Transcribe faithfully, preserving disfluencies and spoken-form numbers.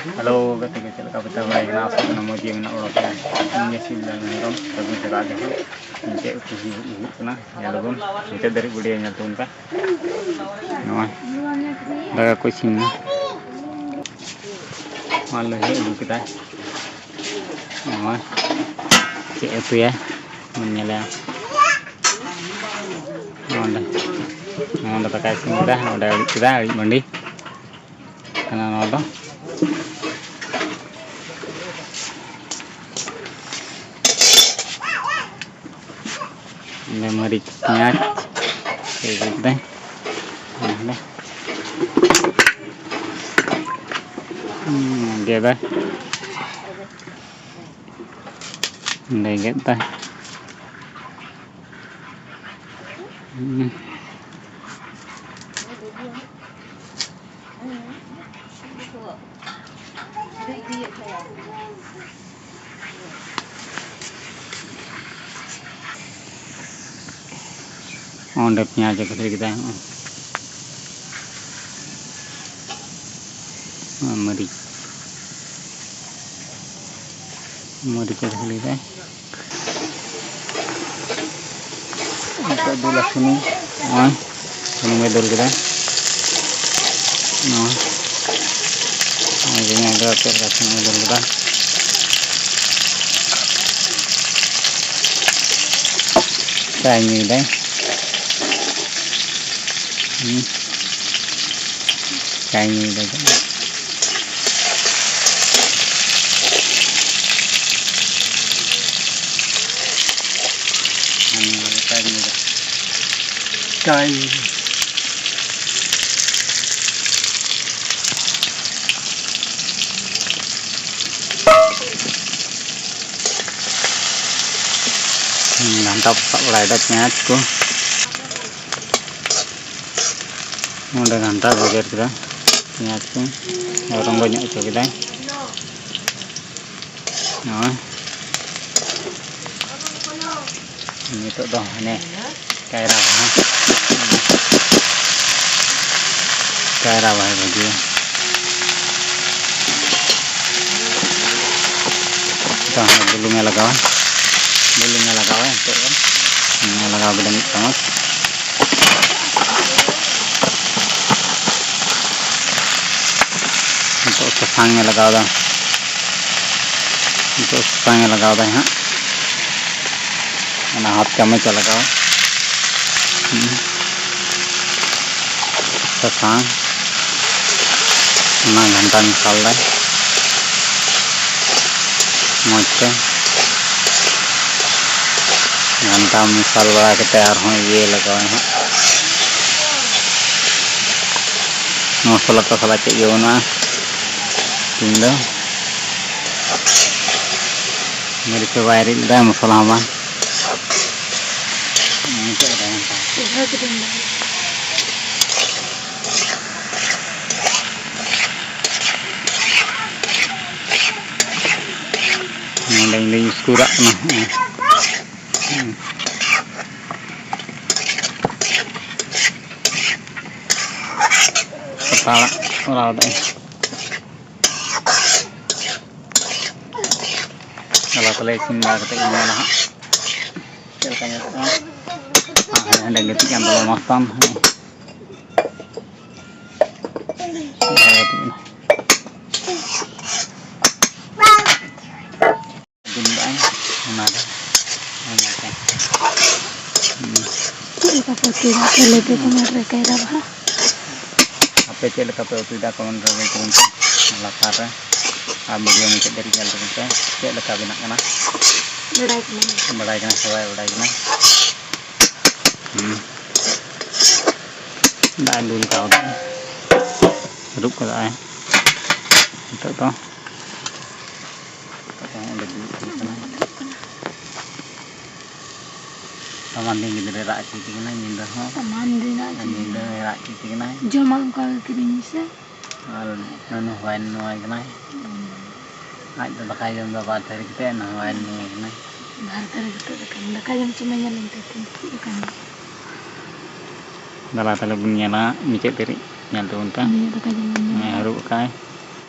Hello ᱜᱟᱛᱮ ᱠᱚ, ᱪᱮᱫ ᱞᱮᱠᱟ ᱯᱮ ᱛᱟᱦᱮᱸ ᱵᱟᱲᱟᱭ ᱠᱟᱱᱟ? ᱟᱥᱟ ᱠᱚᱨᱮ ᱢᱚᱡᱽ ᱜᱮ ᱢᱮᱱᱟᱜ ᱵᱚᱱᱟ᱾ ᱤᱧ ᱜᱮ ᱥᱤᱞᱫᱟᱹ ᱦᱮᱢᱵᱨᱚᱢ, ᱥᱟᱹᱜᱩᱱ ᱥᱮᱛᱟᱜ ᱡᱚᱦᱟᱨ᱾ ᱪᱮᱫ ᱩᱛᱩ ᱦᱩᱭᱩᱜ ᱠᱟᱱᱟ ᱧᱮᱞ ᱟᱵᱚᱱ, ᱢᱩᱪᱟᱹᱫ ᱫᱷᱟᱹᱨᱤᱡ ᱵᱷᱤᱰᱤᱭᱳ ᱧᱮᱞ ᱛᱟᱵᱚᱱ ᱯᱮ᱾ ᱱᱚᱜᱼᱚᱭ ᱫᱟᱠᱟ ᱠᱚ ᱤᱥᱤᱱ ᱮᱱᱟ᱾ ᱱᱚᱣᱟ ᱞᱟᱹᱭ ᱟᱹᱜᱩ ᱠᱮᱫᱟ᱾ ᱱᱚᱜᱼᱚᱭ ᱪᱮᱫ ᱩᱛᱩᱭᱟ ᱵᱚᱱ ᱧᱮᱞᱟ᱾ ᱱᱚᱰᱮ, ᱱᱚᱰᱮ ᱫᱟᱠᱟᱭ ᱤᱥᱤᱱ ᱠᱮᱫᱟ, ᱱᱚᱰᱮ ᱟᱹᱲᱤᱡ ᱠᱮᱫᱟ, ᱟᱹᱲᱤᱡ ᱢᱟᱹᱰᱤ ᱠᱟᱱᱟ ᱱᱚᱣᱟ ᱫᱚ᱾ ᱚᱸᱰᱮ ᱢᱟᱹᱨᱤᱪ, ᱯᱮᱸᱭᱟᱡᱽ, ᱤᱭᱟᱹ ᱠᱮᱫᱟᱭ᱾ ᱚᱸᱰᱮ᱾ ᱦᱩᱸ, ᱜᱮᱫᱟᱭ᱾ ᱚᱸᱰᱮ ᱜᱮᱫ ᱫᱟᱭ᱾ ᱦᱩᱸ᱾ ᱚᱸᱰᱮ ᱯᱮᱸᱭᱟᱡᱽ ᱮ ᱠᱷᱟᱹᱫᱽᱞᱮ ᱠᱮᱫᱟ᱾ ᱦᱚᱸᱜᱼᱚᱭ᱾ ᱢᱟᱹᱨᱤᱪ, ᱢᱟᱹᱨᱤᱪ ᱮ ᱠᱷᱟᱹᱫᱽᱞᱮ ᱠᱮᱫᱟ᱾ ᱱᱤᱛᱚᱜ ᱫᱩᱞᱟ ᱥᱩᱱᱩᱢ᱾ ᱱᱚᱜᱼᱚᱭ ᱥᱩᱱᱩᱢᱮ ᱫᱩᱞ ᱠᱮᱫᱟ᱾ ᱱᱚᱜᱼᱚᱭ, ᱱᱚᱜᱼᱚᱭ ᱡᱮ ᱧᱮᱞ ᱫᱟ ᱪᱮᱫ ᱞᱮᱠᱟ ᱥᱩᱱᱩᱢᱮ ᱫᱩᱞ ᱠᱮᱫᱟ᱾ ᱪᱟᱭ ᱧᱩᱭᱫᱟᱭ᱾ ᱦᱩᱸ᱾ ᱪᱟᱭ ᱧᱩᱭᱫᱟᱭ᱾ ᱦᱩᱸ, ᱪᱟᱭ ᱧᱩᱭᱫᱟ᱾ ᱪᱟᱭ᱾ ᱜᱷᱟᱱᱴᱟ ᱥᱟᱵ ᱵᱟᱲᱟᱭᱮᱫᱟ ᱯᱮᱸᱭᱟᱡᱽ ᱠᱚ᱾ ᱱᱚᱰᱮ ᱜᱷᱟᱱᱴᱟ ᱠᱚ ᱜᱮᱫ ᱠᱮᱫᱟ, ᱯᱮᱸᱭᱟᱡᱽ ᱠᱚ ᱨᱚᱝᱜᱚ ᱧᱚᱜ ᱦᱚᱪᱚ ᱠᱮᱫᱟᱭ᱾ ᱱᱚᱜᱼᱚᱭ ᱱᱤᱛᱚᱜ ᱫᱚ ᱦᱟᱱᱮ ᱠᱟᱭᱨᱟ ᱵᱟᱦᱟ, ᱠᱟᱭᱨᱟ ᱵᱟᱦᱟ ᱵᱷᱟᱹᱡᱤᱭᱟ᱾ ᱵᱩᱞᱩᱝ ᱮ ᱞᱟᱜᱟᱣᱟ, ᱵᱩᱞᱩᱝ ᱮ ᱞᱟᱜᱟᱣᱟ ᱱᱤᱛᱚᱜ ᱫᱚ᱾ ᱱᱤᱭᱟᱹ ᱞᱟᱜᱟᱣ ᱠᱮᱫᱟ ᱢᱤᱫ ᱪᱟᱢᱚᱪ᱾ ᱱᱤᱛᱚᱜ ᱥᱟᱥᱟᱝ ᱮ ᱞᱟᱜᱟᱣ ᱮᱫᱟ, ᱱᱤᱛᱚᱜ ᱥᱟᱥᱟᱝ ᱮ ᱞᱟᱜᱟᱣ ᱮᱫᱟ ᱦᱟᱸᱜ᱾ ᱚᱱᱟ ᱦᱟᱯ ᱪᱟᱢᱚᱪ ᱮ ᱞᱟᱜᱟᱣᱟ᱾ ᱦᱩᱸ᱾ ᱥᱟᱥᱟᱝ, ᱚᱱᱟ ᱜᱷᱟᱱᱴᱟ ᱢᱮᱥᱟᱞ ᱫᱟᱭ ᱢᱚᱡᱽ ᱛᱮ᱾ ᱜᱷᱟᱱᱴᱟ ᱢᱮᱥᱟᱞ ᱵᱟᱲᱟ ᱠᱟᱛᱮ ᱟᱨᱦᱚᱸ ᱤᱭᱟᱹ ᱞᱟᱜᱟᱣᱟᱭ ᱦᱟᱸᱜ᱾ ᱢᱚᱥᱞᱟ ᱴᱚᱥᱞᱟ ᱪᱮᱫ ᱜᱮ ᱵᱟᱹᱱᱩᱜᱼᱟ ᱛᱤᱦᱤᱧ ᱫᱚ᱾ ᱢᱟᱹᱨᱤᱪ ᱦᱚᱸ ᱵᱟᱭ ᱨᱤᱫ ᱞᱮᱫᱟ, ᱢᱚᱥᱞᱟ ᱦᱚᱸ ᱵᱟᱝ᱾ ᱪᱮᱫ ᱞᱮᱠᱟ ᱜᱷᱟᱱᱴᱟ? ᱪᱮᱦᱨᱟ ᱜᱮ ᱵᱟᱝ ᱧᱮᱞᱚᱜ᱾ ᱱᱚᱰᱮ ᱤᱧ ᱫᱩᱧ ᱩᱥᱠᱩᱨᱟᱜ ᱠᱟᱱᱟ᱾ ᱦᱮᱸ᱾ ᱦᱮᱸ᱾ ᱯᱟᱛᱲᱟ ᱠᱚᱨᱟᱣ ᱫᱟᱹᱧ᱾ ᱫᱮᱞᱟ ᱛᱟᱦᱞᱮ ᱤᱥᱤᱱ ᱵᱟᱲᱟ ᱠᱟᱛᱮ ᱤᱧ ᱧᱮᱞᱟ ᱦᱟᱸᱜ ᱪᱮᱫ ᱞᱮᱠᱟ ᱧᱮᱞᱚᱜ ᱠᱟᱱᱟ᱾ ᱟᱨ ᱦᱟᱸᱰᱮ ᱜᱟᱛᱮᱜ ᱠᱟᱱ ᱛᱟᱞᱮᱭᱟ ᱢᱟᱥᱛᱟᱱ᱾ ᱫᱩᱞ ᱞᱟᱜᱼᱟᱭ ᱚᱱᱟ ᱨᱮ᱾ ᱚᱱᱟᱛᱮ᱾ ᱦᱩᱸ᱾ ᱪᱮᱫ ᱞᱮᱠᱟ ᱯᱮ ᱩᱛᱩᱭᱮᱫᱟ? ᱟᱯᱮ ᱞᱟᱹᱭ ᱯᱮ ᱛᱚ, ᱢᱟ ᱨᱮ ᱠᱟᱭᱨᱟ ᱵᱟᱦᱟ᱾ ᱟᱯᱮ ᱪᱮᱫ ᱞᱮᱠᱟ ᱯᱮ ᱩᱛᱩᱭᱮᱫᱟ? ᱠᱚᱢᱮᱱᱴ ᱨᱮ ᱞᱟᱹᱭ ᱛᱟᱵᱚᱱ ᱯᱮ ᱞᱟᱛᱟᱨ ᱨᱮ᱾ ᱟᱨ ᱵᱷᱤᱰᱤᱭᱳ ᱢᱩᱪᱟᱹᱫ ᱫᱷᱟᱹᱨᱤᱡ ᱧᱮᱞ ᱛᱟᱵᱚᱱ ᱯᱮ᱾ ᱪᱮᱫ ᱞᱮᱠᱟ ᱵᱮᱱᱟᱜ ᱠᱟᱱᱟ? ᱵᱟᱲᱟᱭ ᱠᱟᱱᱟ᱾ ᱵᱟᱲᱟᱭ ᱠᱟᱱᱟ ᱥᱮ ᱵᱟᱭ ᱵᱟᱲᱟᱭ ᱠᱟᱱᱟ? ᱦᱩᱸ᱾ ᱫᱟᱜ ᱮ ᱫᱩᱞ ᱠᱟᱣᱫᱟ᱾ ᱦᱟᱹᱨᱩᱵ ᱠᱟᱫᱟᱭ᱾ ᱱᱤᱛᱚᱜ ᱫᱚ, ᱱᱤᱛᱚᱜ ᱫᱚ ᱚᱸᱰᱮ ᱫᱩᱲᱩᱵ ᱦᱩᱭ ᱠᱟᱱᱟ᱾ ᱥᱟᱢᱟᱱ ᱫᱤᱱ ᱜᱤᱫᱽᱨᱟᱹ ᱨᱟᱜ ᱦᱚᱪᱚᱭᱮᱫ ᱠᱟᱱᱟᱭ ᱧᱤᱫᱟᱹ ᱦᱚᱸ᱾ ᱥᱟᱢᱟᱱ ᱫᱤᱱ ᱨᱟᱜ ᱦᱚᱪᱚᱭᱮᱫ ᱧᱤᱫᱟᱹ ᱠᱟᱱᱟᱭ᱾ ᱨᱟᱜ ᱦᱚᱪᱚᱭᱮᱫ ᱠᱟᱱᱟᱭ᱾ ᱡᱚᱢᱟᱜ ᱚᱱᱠᱟ ᱜᱮ ᱠᱤᱨᱤᱧ ᱢᱮᱥᱮ᱾ ᱟᱨ ᱱᱩᱱᱩ ᱦᱚᱸ ᱵᱟᱭ ᱱᱩᱱᱩᱣᱟᱭ ᱠᱟᱱᱟᱭ᱾ ᱦᱩᱸ᱾ ᱟᱡ ᱫᱚ ᱫᱟᱠᱟᱭ ᱡᱚᱢ ᱮᱫᱟ ᱵᱟᱨ ᱛᱷᱟᱹᱨᱤ ᱠᱟᱛᱮ, ᱱᱩᱱᱩ ᱦᱚᱸ ᱵᱟᱭ ᱱᱩᱱᱩᱣᱟᱭ ᱠᱟᱱᱟᱭ᱾ ᱵᱟᱨ ᱛᱷᱟᱹᱨᱤ ᱠᱟᱛᱮ ᱫᱟᱠᱟ, ᱫᱟᱠᱟ ᱡᱚᱢ ᱥᱚᱢᱚᱭ ᱧᱮᱞ ᱢᱮ ᱛᱤᱱ ᱯᱷᱩᱴ ᱟᱠᱟᱱᱟ᱾ ᱫᱮᱞᱟ ᱛᱟᱦᱞᱮ ᱵᱚᱱ ᱧᱮᱞᱟ ᱢᱩᱪᱟᱹᱫ ᱫᱷᱟᱹᱨᱤᱡ, ᱧᱮᱞ ᱛᱟᱵᱚᱱ ᱯᱮ᱾ ᱱᱤᱭᱟᱹ ᱫᱟᱠᱟ ᱡᱚᱢ ᱧᱮᱞ ᱦᱮᱸ, ᱢᱮ᱾ ᱦᱟᱹᱨᱩᱵ ᱟᱠᱟᱫᱟᱭ᱾